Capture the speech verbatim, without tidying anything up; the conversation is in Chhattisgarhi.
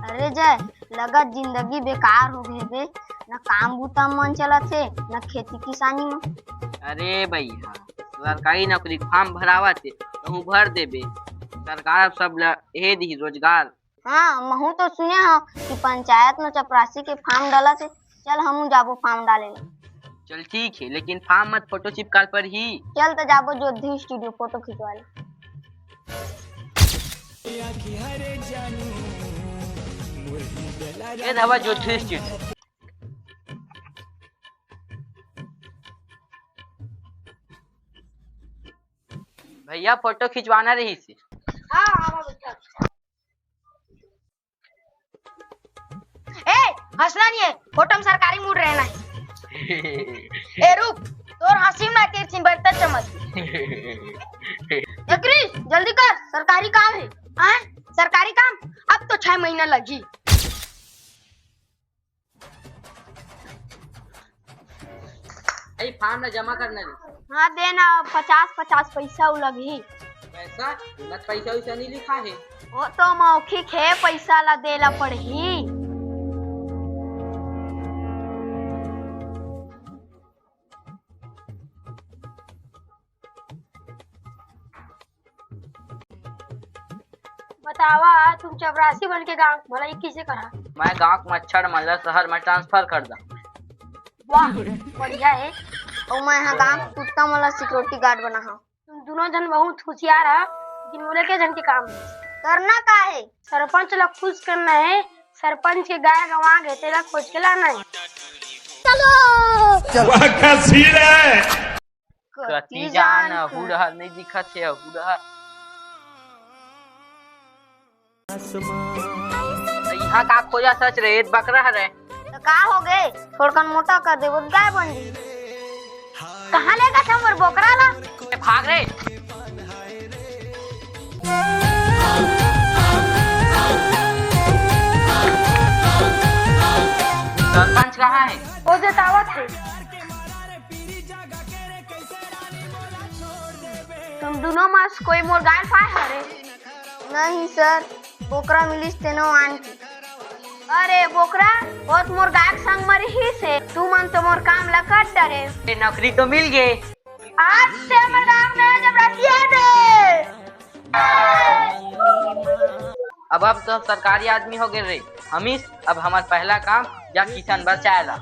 अरे जय, लगत जिंदगी बेकार हो गए बे, न काम बूता मन चलत हे, न खेती किसानी में। अरे भैया, सरकारी नौकरी के फॉर्म भरावत हे, तहूँ भर देबे। सरकार अब सब ल हे दिही रोजगार। हाँ, महू तो सुने हो कि पंचायत में चपरासी के फॉर्म डालत हे। चल, हमू जाबो फॉर्म डाले ला। चल ठीक है, लेकिन फॉर्म मत फोटो चिपकाल पर ही। चल तो जाबो जोधरी स्टूडियो फोटो खिंचवा ले। ए धवा जोधरी स्टूडियो। भैया फोटो खिंचवाना रही से। हाँ, हाँ, हाँ, भैया। ए, हंसना नहीं है, फोटो में सरकारी मूड रहना है। ए रुक, तोर हंसी में ना तेरे सिंह बरतर चमक। ए क्रिस, जल्दी कर, सरकारी काम है। आय, सरकारी काम? अब तो छह महीना लगी। ए, फॉर्म ला जमा करना जी। हाँ, दे ना, पचास पचास पैसा उ लगही। पैसा? एमा पैसा वैसा नहीं लिखा है। वो तो मौखिक है, पैसा ला दे ला पड़ही। बतावा, तुम चपरासी बन के गांव भलाई किसे करा? मैं गांव के मच्छर मन ला शहर में ट्रांसफर कर दा। वाह, बढ़िया है। और मैं यहाँ गांव के कुत्ता मन ला सिक्योरिटी गार्ड बना हूँ। तुम दोनों जन बहुत होशियार है, लेकिन मोला के जन के काम है। करना का है? सरपंच ला खुश करना है। सरपंच के गाय गंवा गे, तेला खोज के लाना है। चलो। वाह, क्या सीन है। कति जान अहू डहर नहीं दिखत हे, अहू डहर। इहाँ का खोजा सच रे, एक बकरा हरे। तो का हो गे? थोड़कन मोटा कर देबो, गाय बन जी। कहाँ लेगा था मोर बोकरा ला? ए, भाग रे। सरपंच कहाँ है? वो जतावत है। तुम दोनों में से कोई मोर गाय पाए हरे? नहीं सर, बोकरा मिलिस तेनो आन की। अरे बोकरा, वो तो मोर गाय के संग मरी ही से, तू मन तो मोर काम ला कर डरे। ए, नौकरी तो मिल गए। आज से हमर गांव में जब रसिया दे। अब, अब तो सरकारी आदमी हो गए रे। हमीश, अब हमार पहला काम जा किसान बचाए ला।